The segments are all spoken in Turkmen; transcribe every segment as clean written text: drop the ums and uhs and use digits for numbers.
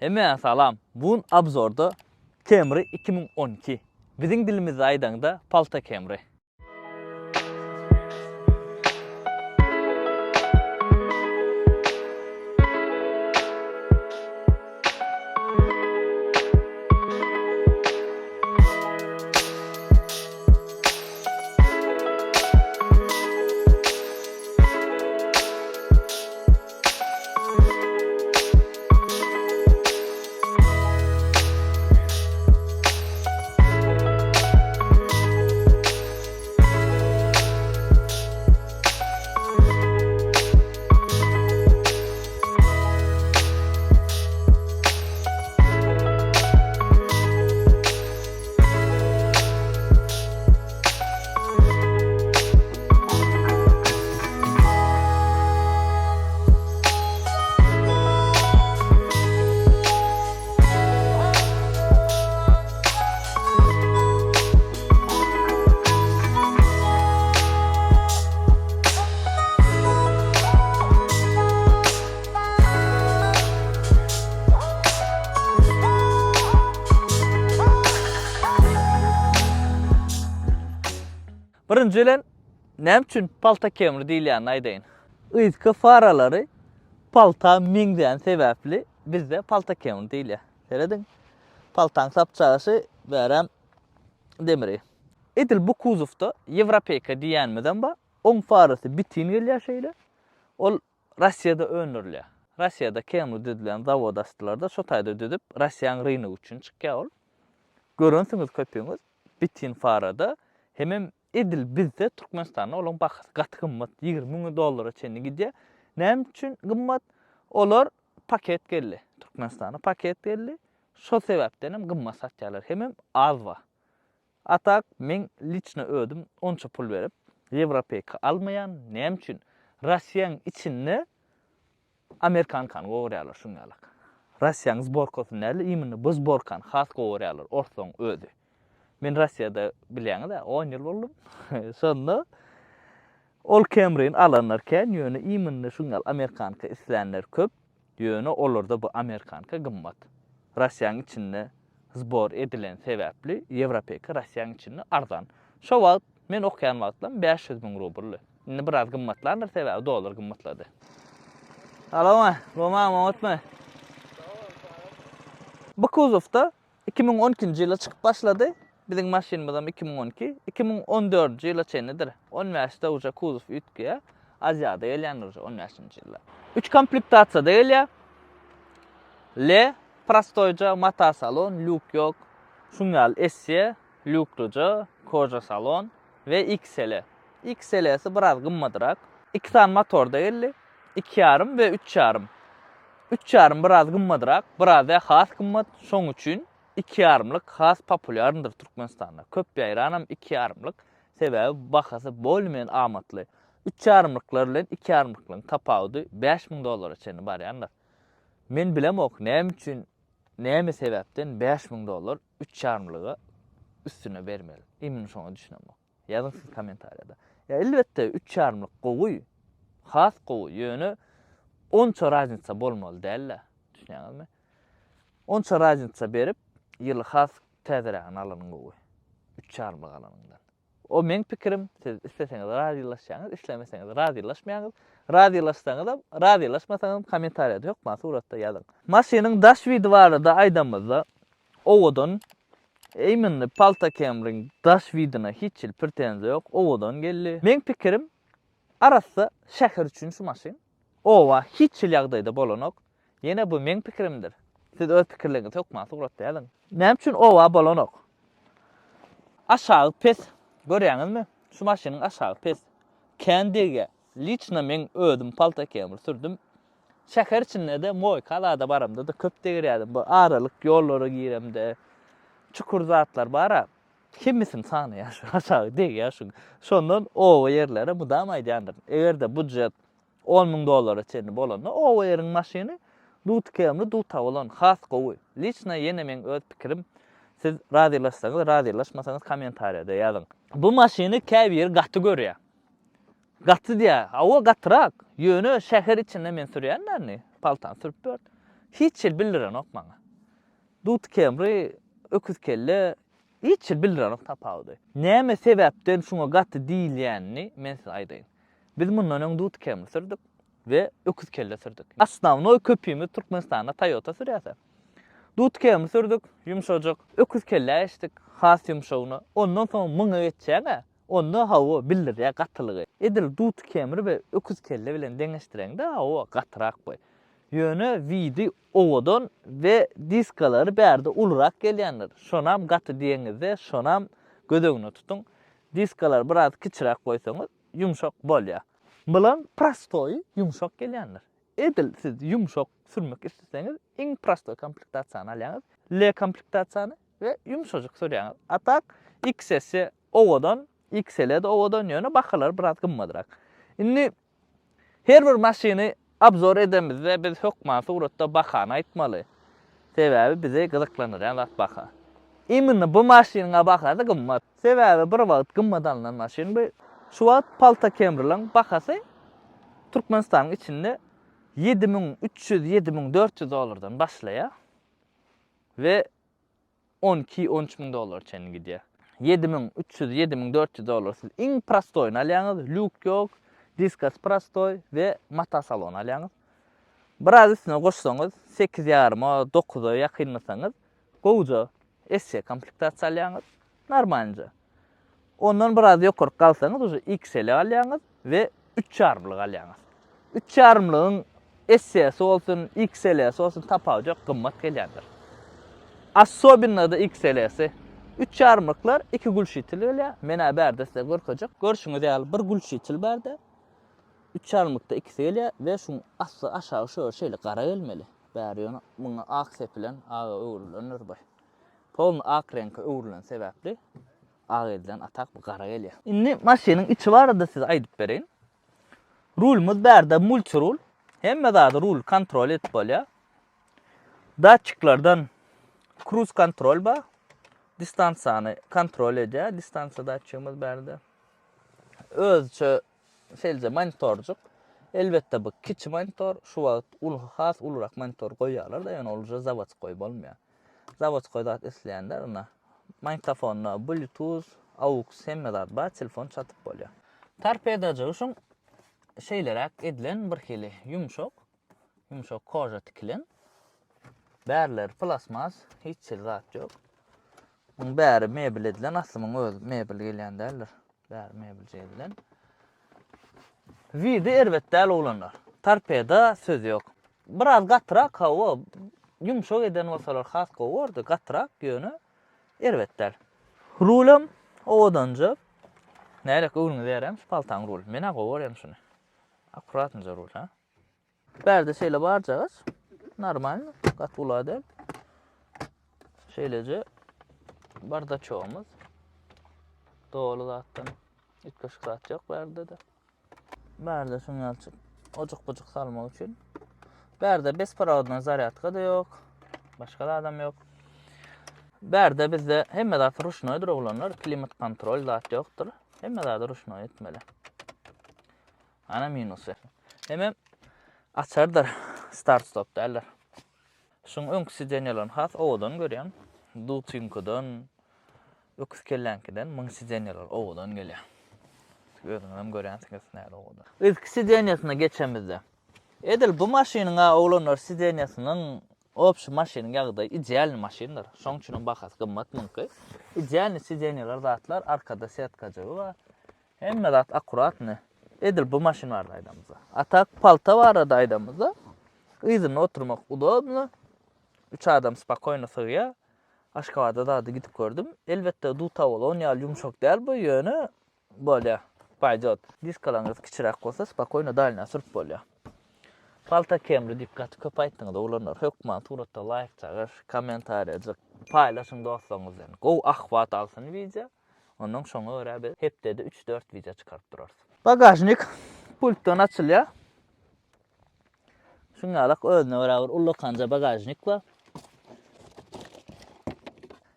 Hemmäňe salam. Bu gün obzorda Camry 2012. Biziň dilimizde aýdaňda palta Camry. Birinji bilen näme üçin palta kemri diýilýänini aýdaýyn. Yzky faralary palta meňzeýän sebäpli bizde palta kemri diýilýär. Serediň. Paltaň sapçaşy bärem demiri. Edil bu kuzowda ýewropeýka diýýänimizem bar. Oň farasy bitin gelýär şeýle. Ol Russiýada öndürilýär. Russiýada Camry düzülen zawod açdylar-da, şo taýda düzüp, Russiýanyň rynogy üçin çykýar ol. Görensiňiz köpüňiz, bitin farada, hemem edil bizde Türkmenistanda olaň bahasy gaty gymmat, 20 müň dollara çenli gidýär. Näme üçin gymmat? Olar paket geldi. Türkmenistana paket geldi. Şo sebäpden hem gymmat satýarlar. Hemem az bar. A tak meň liçno özüm onça pul berip ýewropeýka almaýan näme üçin Rossiýaň içinde amerikankany gowurýarlar şuň ýalak. Rossiýaň zborkasyny dälde imенно bu zborkany has gowurýarlar orslaň özi. Men Rossiýada bilýäňiz-ä on ýyl boldum. Şonda ol Camry-ni alanlar kän ýöne imенно şuň ýaly amerikanka islänler köp. Ýöne olarda bu amerikanka gymmat. Rossiýaň içinde zbor edilen sebäpli ýewropeýka Rossiýaň içinde arzan. Şo wagt men okaýan wagtlam 500 müň rubldy. Indi biraz gymmatlandyr sebäbi dollar gymmatlady. Salama, Roman oňatmy? Bu kuzowda 2012-nji ýylda çykyp başlady. Biziň maşynymyzam 2012, 2014-nji ýyla çenlidir. 15-de uje kuzow üýtgeýär. Aziýada gelýändir uje 15-nji ýylda. Üç komplektasiýada gelýär. L prostoýja mata salon, lýuk ýok. Şuň ýaly SE lýuklyja koja salon we XL. XL-si biraz gymmadrak. Iki sany motorda geldi. Iki ýarym we üç ýarym. Üç ýarym biraz gymmadrak, biraz däl has gymmat, şoň üçin iki ýarymlyk has populýarnydyr Türkmenistanda. Köp ýaýranam iki ýarymlyk, sebäbi bahasy bolmen amatly. Üç ýarymlyklar bilen iki ýarymlyklaryň tapawudy 5000 dollara çenli barýandyr. Men bilemok näme üçin, näme sebäpden 5000 dollar üç ýarymlyga üstüne bermeli. Imенно şoňa düşünemok. Ýazyň siz kommentariýada. Ýa elbetde üç ýarymlyk gowy, has gowy, ýöne onça raznitsa bolmaly däl-de. Düşünýäňizmi? Onça raznitsa berip, ýyly has täzerägini alanyň gowy. Üç ýarymlyk alanyňdan. O meň pikirim, siz isleseňiz razylaşýaňyz, islemeseňiz razylaşmaýaňyz. Razylaşsaňyzam, razylaşmasaňyzam kommentariýada hökman suratda ýazyň. Maşynyň daş widi barada aýdamyzda, Owadan. Imенно Palta Camryň daş widine hiç hili pretenziýa ýok. Owadan geldi. Meň pikirim arassa şäher üçin şu maşyn. Oba hiç hili ýagdaýda bolanok. Ýene bu meň pikirimdir. Siz öz pikirleriňizi hökman suratda ýazyň. Näme üçin oba bolanok? Aşagy pes. Görýäňizmi? Şu maşynyň aşagy pes. Kän degýär. Liçno meň özüm Palta Camry sürdüm. Şäher içinde-de moýka zada baramda-da köp degirýärdim. Bu aralyk ýollara giremde çukur zatlar bar-a, hemmesini sanaýar şu aşagy degýär şu. Şondan oba ýerlere mydam aýdýandyryn. Eger-de budjet 10 müň dollara çenli bolanda oba ýeriň maşyny dut kemli duta bolan has gowy. Liçno ýene meň öz pikirim. Siz razylaşsaňyz, razylaşmasaňyz kommentariýada ýazyň. Bu maşyny käbiri gaty görýär. Gaty diýýär. Hawa, gatyrak. Ýöne şäher içinde men sürýän-dä indi. Paltany sürüp ýörün. Hiç hili bildirenok maňa. Dut Camry öküz kelle hiç hili bildirenok tapawudy. Näme sebäpden şuňa gaty diýilýänini men size aýdaýyn. Biz mundan öň Dut Camry sürdük we öküz kelle sürdük. Osnownoý köpimiz Türkmenistanda Toyota sürýäs. Dut Camry sürdük, ýumşajyk. Öküz kellä geçdik, has ýumşagyna. Ondan soň muňa geçýäň-ä, onda hawa bildirýär gatylygy. Edil Dut Camry we öküz kelle bilen deňeşdireňde hawa gatyrak bu. Ýöne widi owadan we diskalary bärde ulurak gelýändir. Şonam gaty diýeňizde şonam göz öňüne tutuň. Diskalary biraz kiçiräk goýsaňyz ýumşak bolýar. Bulam prostoýy ýumşak gelýändir. Edil siz ýumşak sürmek isleseňiz iň prostoý komplektasiýany alýaňyz. L komplektasiýany we ýumşajyk sürýäňiz. A tak XS owadan, XL-de owadan ýöne bahalary biraz gymmadrak. Indi Her bir maşyny obzor edemizde biz hökman suratda bahany aýtmaly. Sebäbi bizi gyzyklandyrýan zat baha. Imенно bu maşynyň bahasy gymmat. Sebäbi bir wagt gymmat alnan maşyn bu. Şu wagt Palta Camrylaň bahasy Türkmenistanyň içinde 7300, 7400 dollardan başlaýar we 12, 13 müň dollara çenli gidýär. 7300, 7400 dollar siz iň prostoýyny alýaňyz, lýuk ýok, diskasy prostoý we mata salon alýaňyz. Biraz üstüne goşsaňyz, sekiz ýaryma, dokuza ýakynlasaňyz, gowuja SC komplektasiýa alýaňyz, normalnyja. Ondan biraz ýokaryk galsaňyz, uje XL alýaňyz we üç ýarymlyk alýaňyz. Üç ýarymlygyň SC-si bolsun, XL-si bolsun tapawudy ýok, gymmat gelýändir. Asobinno-da XL-si. Üç ýarymlyklar iki gülşitil gelýär. Men-ä bärde size görkezjek. Görşüňiz ýaly bir gülşitil bärde. Üç ýarymlykda ikisi gelýär we şuň asly aşagy şu şeýle gara gelmeli. Bäri ýöne muňa ak sepilen, aga öwrülendir bu. Polny ak reňke öwrülen sebäpli ak edilen atak bu gara gelýär. Indi maşynyň içi barada size aýdyp bereýin. Rulumyz bärde multirul. Hemme zady rul kontrol edip bolýar. Datçiklerden kruz kontrol bar. Distansiýany kontrol edýär. Distansiýa datçigimiz bärde. Özçe Şeýleje monitorjyk. Elbetde bu kiçi monitor. Şu wagt uly has ulurak monitor goýýarlar-da, ýöne ol uje zawodskoý bolmaýar. Zawodskoý zat isleýänler ynha magnitofonda bluetooth, aux hemme zat bar, telefon çatyp bolýar. Torpedajygy şuň şeýleräk edilen bir hili ýumşak, ýumşak koža tikilen. Bärleri plasmas, hiç hili zat ýok. Muň bäri mebel edilen, asly muň özi mebel gelýän däldir. Bäri mebelje edilen. Widi erbet däl oglanlar. Torpeda söz ýok. Biraz gatyrak hawa, ýumşak eden bolsalar has gowy bordy, gatyrak ýöne erbet däl. Rulam owadanja. Nälik öwrüňize ýaraýarmy şu paltaň ruly? Men-ä gowy görýän şuny. Akkuratnyja rul ha. Bärde şeýle barjagaç. Normalny, gaty uly däl. Şeýleje bardaçogymyz. Doly zatdan. Üýtgeşik zat ýok bärde-de. Bärde şuň ýaly ojuk-bujuk salmak üçin. Bärde besprovodnoý zarýadka-da ýok. Başga zadam ýok. Bärde bizde hemme zat ruşnoýdyr oglanlar. Klimat kontrol zat ýokdur. Hemme zady ruşnoý etmeli. Ana minusy. Hemem açardyr. Start stop däldir. Şuň öňki sidenýalaryny has owadan görýän. Dutyňkydan, öküz kelläňkiden muň sidenýalary owadan gelýär. Özüňizem görýänsiňiz näle owadan. Yzky sidenýasyna geçemizde. Edil bu maşynyň-a oglanlar sidenýasynyň obşi maşynyň ýagdaýy idealny maşyndyr. Şoň üçinem bahasy gymmat muňky. Idealny sidenýalar zatlar arkada setkajygy bar. Hemme zat akkuratny. Edil bu maşyn barada aýdamyzda. A tak palta barada aýdamyzda yzynda oturmak udobno. Üç adam spokoýno sygýar. Aşgabada zady gidip gördüm. Elbetde dutabolon ýaly ýumşak däl bu ýöne bolýar. Paýdýot. Diskalaryňyz kiçiräk bolsa spokoýno dalnýa sürüp bolýar. Palta Camry diýip gaty köp aýtdyňyz oglanlar. Hökman suratda laýk çagyr, kommentariýajyk paýlaşyň dostlaryňyz bilen. Gowy ahwat alsyn wideo. Ondan şoňa görä biz hepdede 3-4 wideo çykaryp durarys. Bagažnik pultdan açylýar. Şuň ýalak özüne görä bir ullakanja bagažnik bar.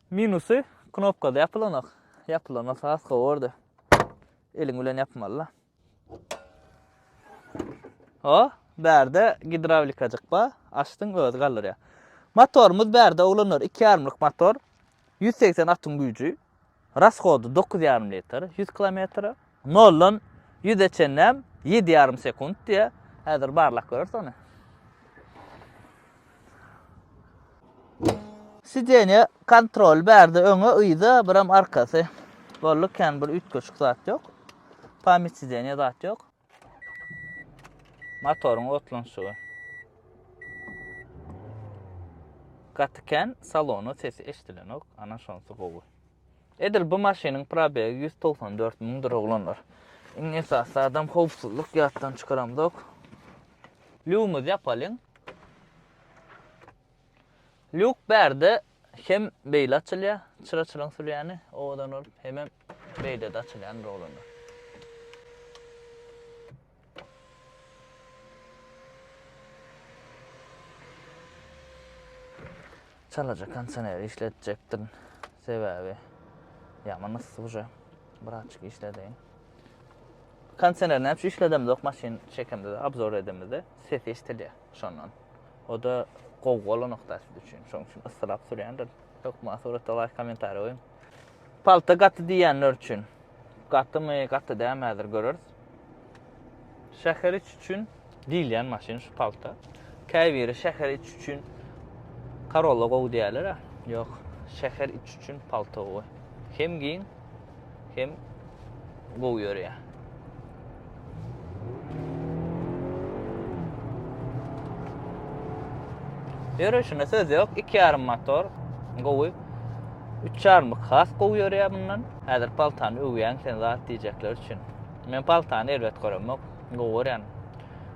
Minusy knopkada ýapylanok. Ýapylan bolsa has gowy bordy. Eliň bilen ýapmaly-da. O? Bärde gidrawlikajyk bar. Açdyň özi galdyrýar. Motorymyz bärde oglanlar iki ýarymlyk motor. 180 atyň güýji. Rashody 9,5 litr 100 kilometre. Noldan ýüze çenlem ýedi ýarym sekunt diýýär. Häzir barlap göreris ony. Sidenýe kontrol bärde öňe yza biram arkasy. Boldy kän bir üýtgeşik zat ýok. Pamyt sidenýe zat ýok. Motoryň otlanyşygy. Gaty kän salona sesi eşidilenok. Ana şonsy gowy. Edil bu maşynyň probegi 194 müňdür oglanlar. Iň esasy zadam howpsuzlyk ýatdan çykaramzok. Lýugymyzy ýapalyň. Lýuk bärde hem beýle açylýar, çyra-çyraň sürýäni owadan bolup, hemem beýle-de açylýandyr oglanlar. Çalaja kondisioneri işletjekdirin. Sebäbi ýaman yssy uje. Birazjyk işledeýin. Kondisioner näme üçin işledemzok maşyn çekemde, obzor edemizde sesi eşidilýär şondan. O-da gowy bolanokda siz üçin. Şonuň üçin yssylap sürýändir. Hökman suratda laýk kommentariý goýuň. Palta gaty diýýänler üçin. Gatymy, gaty dälmi häzir göreris. Şäher içi üçin diýilýän maşyn şu palta. Käbiri şäher içi üçin Corolla gowy diýýärler-ä. Ýok, şäher içi üçin palta gowy. Hem giň, hem gowy ýörýär. Ýörüşine söz ýok. 2,5 motor gowy. 3,5 has gowy ýörýär bundan. Häzir paltany öwýäň sen zat diýjekler üçin. Men paltany erbet göremok. Gowy görýän.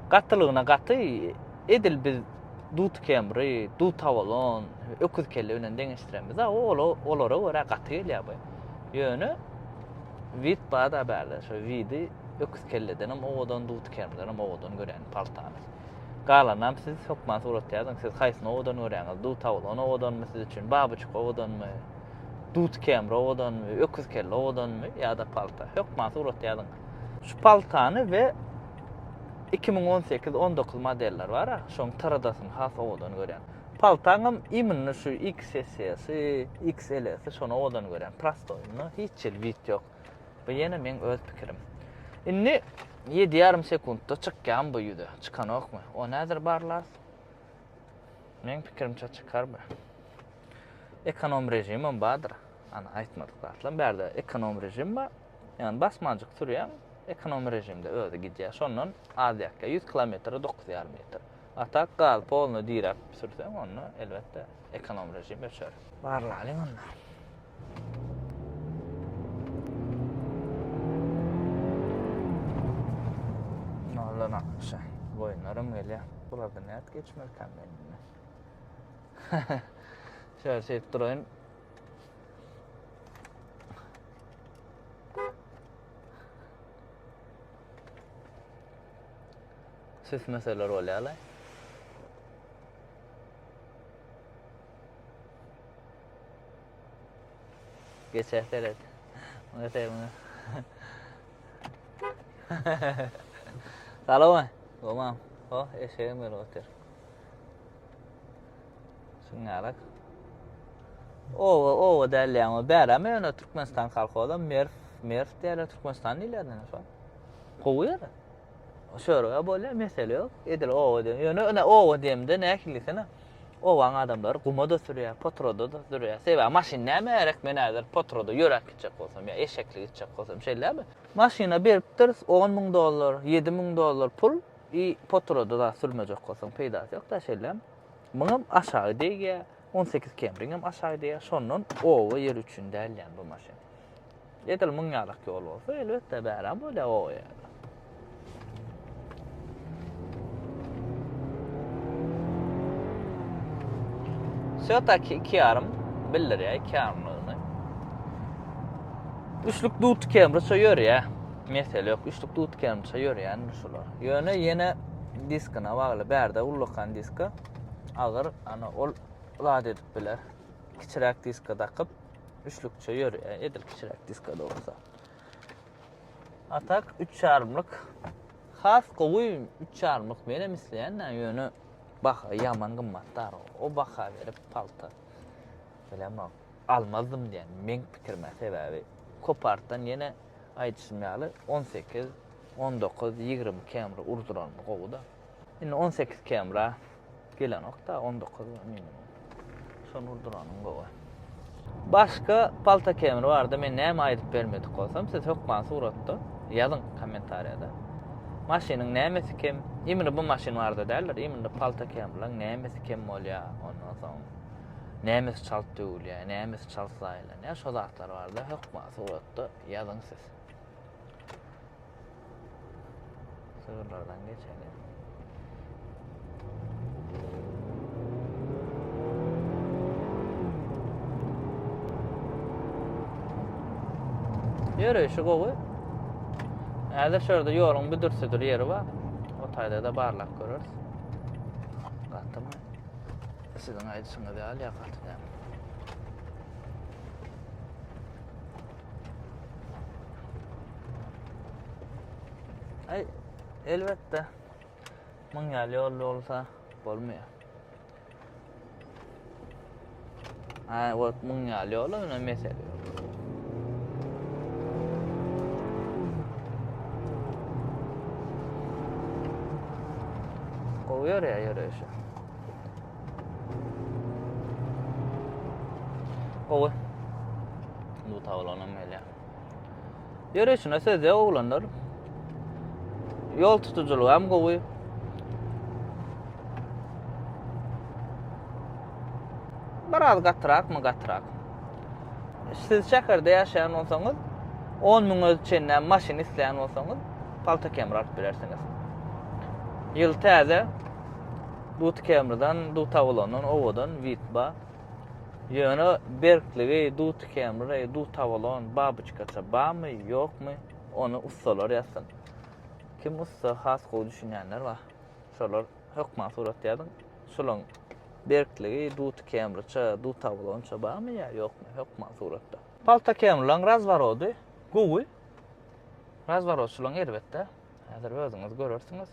Gatylygyna gaty edil biz Dut Camry, Dut Avalon, öküz kelle bilen deňeşdiremizde olara görä gaty gelýär bu. Ýöne wid bar-da bärde. Şo widi öküz kelledenem owadan, Dut Camrydenem owadan görýän paltany. Galanam siz hökman surat ýazyň. Siz haýsyny owadan görýäňiz? Dut Avalon owadanmy siz üçin? Babuçka owadanmy? Dut Camry owadanmy? Öküz kelle owadanmy? Ýa-da palta? Hökman surat ýazyň. Şu paltany we 2018, 19 modeller bar-a, şoň TRD-sini has owadan görýän. Paltaňam imенно şu XSS-i, XLS-i şony owadan görýän. Prostoýynda hiç hili wid ýok. Bu ýene meň öz pikirim. Indi 7,5 sekuntda çykýan bu ýüze. Çykanokmy? Ony häzir barlarys. Meň pikirimçe çykar bu. Ekonom režimem bardyr. Ana aýtmadyk zatlam bärde ekonom režim bar. Ýagny basmanjyk sürýäň, ekonom režimde özi gidýär. Şondan az ýakýar. 100 kilometre 9,5 litr. A tak gaz polny diräp sürseň, onda elbetde ekonom režim öçer. Barlalyň onda. Noldan altmyşa. Boýunlarym gelýär. Bulardan nädip geçmelikäm men indi? Şöyle şeýdip duraýyn. Süsmeseler bolýar-la. Geçer seret. Muňa ser muňa. Salam. Gomam. Oh, eşeğim gelip otyr. Şuňňalak. Oba, oba dälýäňmi? Bärem ýöne Türkmenistan kolhozam Merw, Merw diýýärler, Türkmenistan diýilýär ine şol. Gowy ýer. Şörege bolýar, mesele ýok. Edil oba diýen. Ýöne ine oba diýemde nähili diýsene. Obaň adamlary guma-da sürýär, potrada-da sürýär. Sebäbi maşyn näme gerek men häzir potrada ýöräp gitjek bolsam ýa eşekli gitjek bolsam şeýlemi? Maşyna beripdiris 10 müň dollar, 7 müň dollar pul i potrada zat sürmejek bolsaň peýdasy ýok-da şeýlemi? Muňam aşagy degýär, 18 Camry-ňem aşagy degýär. Şondan oba ýeri üçin däl ýaly bu maşyn. Edil muň ýalak ýol bolsa, elbetde bärem bolýar oba ýeri. Sötaki iki ýarym bildirýär iki ýarymlygyny. Üçlük Dut Camry şo ýörýär. Mesele ýok. Üçlük Dut Camry şo ýörýändir şular. Ýöne ýene Diskine bagly. Bärde ullakan diska agyr, ana ol zat edip biler. Kiçiräk diska dakyp, üçlükçe ýörýär. Edil kiçiräk diska bolsa. A tak üç ýarymlyk Has gowy üç ýarymlyk menem isleýän-dä, ýöne baha ýaman gymmat dar. O baha berip palta bilemok, almazdym diýen meň pikirim-ä sebäbi Kopartdan ýene aýdyşym ýaly 18, 19, 20 Camry urduranymy gowy-da. Indi 18 Camry gelenok-da, 19 minimum. Şony urduranyň gowy. Başga palta Camry barada men näme aýdyp bermedik bolsam, siz hökman suratda ýazyň kommentariýada. Maşynyň nämesi kem? Imенно bu maşyn barada däldir, imенно palta Camrylaryň nämesi kem bolýar, ondan soň nämesi çalt döwülýär, nämesi çalt zaýalanýar, şo zatlar barada hökman suratda ýazyň siz. Sygyrlardan geçeli. Ýöreýşi gowy. Häzir şu ýerde ýoluň büdür-südür ýeri bar. O taýda-da barlap göreris. Gatymy? Siziň aýdyşyňyz ýaly ýa gaty däl. Aý, elbetde, muň ýaly ýol bolsa bolmaýar. Aý, wot muň ýaly ýola ine mesele ýok. Gowy ýörýär ýöreýşi. Gowy. Duta bolanam gelýär. Ýöreýşine söz ýok oglanlar. Ýol tutujylygy hem gowy. Biraz gatyrakmy gatyrak. Siz şäherde ýaşaýan bolsaňyz, 10 müňe çenli maşyn isleýän bolsaňyz, Palta Camry alyp bilersiňiz. Ýyl täze. Dut Camrydan, Dut Avalondan owadan wid bar. Ýöne berkligi Dut Camry, Dut Avalon babyçkaça barmy, ýokmy, ony ussalar ýazsyn. Kim ussa has gowy düşünýänler bar. Şolar hökman surat ýazyň. Şolaň berkligi Dut Camryça, Dut Avalonça barmy ýa ýokmy, hökman suratda. Palta Camrylaň razworody gowy. Razworod şolaň erbet-dä. Häzir özüňiz görersiňiz.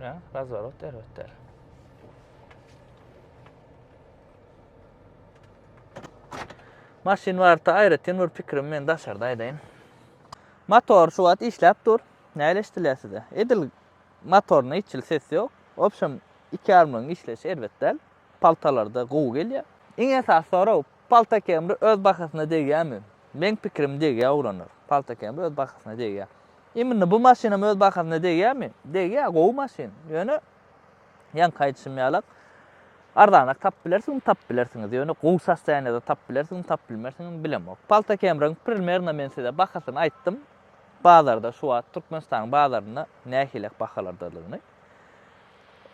Ya, razvorot erbetler. Maşyn barada aýratyn bir pikirim men daşarda aýdaýyn. Motor şu wagt işläp dur. Näle eşidilýär size? Edil motorynda hiç hili ses ýok. Wobşem iki ýarymlygyň işleýşi erbet däl. Paltalarda gowy gelýär. Iň esasy sorag, palta Camry öz bahasyna degýärmi? Meň pikirim degýär oglanlar. Palta Camry öz bahasyna degýär. Imенно bu maşynam öz bahasyna degýärmi? Degýär, gowy maşyn. Ýöne ýaňky aýdyşym ýalak arzanrak tapyp bilersiňmi, tapyp bilersiňiz. Ýöne gowy sostoýaniýada tapyp bilersiňmi, tapyp bilmersiňmi bilemok. Palta Camryň primerno men size bahasyny aýtdym. Bazarda şu wagt Türkmenistanyň bazarynda nähilek bahalardalygyny.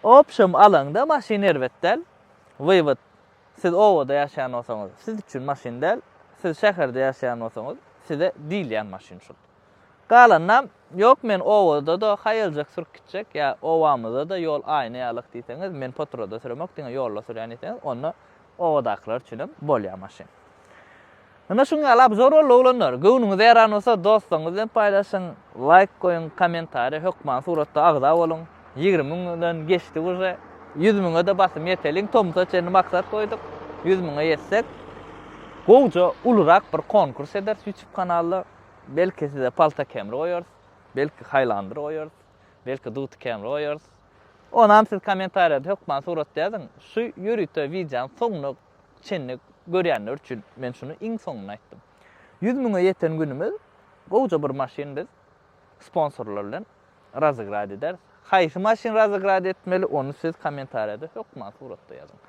Opşem alaňda maşyn erbet däl. Wywod, siz obada ýaşaýan bolsaňyz siz üçin maşyn däl, siz şäherde ýaşaýan bolsaňyz size diýilýän maşyn şul. Galanynam ýok men obada-da haýaljak sürüp gitjek ýa obamyzda-da ýol aýna ýalyk diýseňiz men potrada süremok diňe ýolda sürýän diýseňiz onda obadakylar üçinem bolýar maşyn. Ine şuň ýaly obzor boldy oglanlar. Göwnüňize ýaran bolsa dostlaryňyz bilen paýlaşyň, laýk goýuň, kommentariýa hökman suratda agza boluň. 20 müňden geçdik uje. 100 müňe-de basym ýeteliň. Tomusa çenli maksat goýduk. 100 müňe ýetsek gowja ulurak bir konkurs ederis YouTube kanalda. Belki size Palta Camry goýarys, belki Highlander goýarys, belki Duty Camry goýarys. Onam siz kommentariýada hökman suratda ýazyň. Şu ýörite wideonyň soňuna çenli görýänler üçin men şuny iň soňunda aýtdym. 100 müňe ýeten günümiz gowja bir maşyn biz sponsorlar bilen razygrad ederis. Haýsy maşyn razygrad etmeli ony siz kommentariýada hökman suratda ýazyň.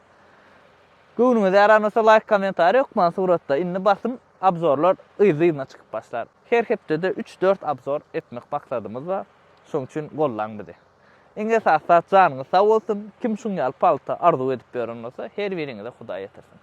Göwnüňize ýaran bolsa laýk kommentariýa hökman suratda. Indi basym obzorlar yzly-yzyna çykyp başlar. Her hepdede üç-dört obzor etmek maksadymyz bar. Şoň üçin gollaň bizi. Iň esasy zat janyňyz sag bolsun, kim şuň ýaly palta arzuw edip ýören bolsa her biriňize Hudaý ýetirsin.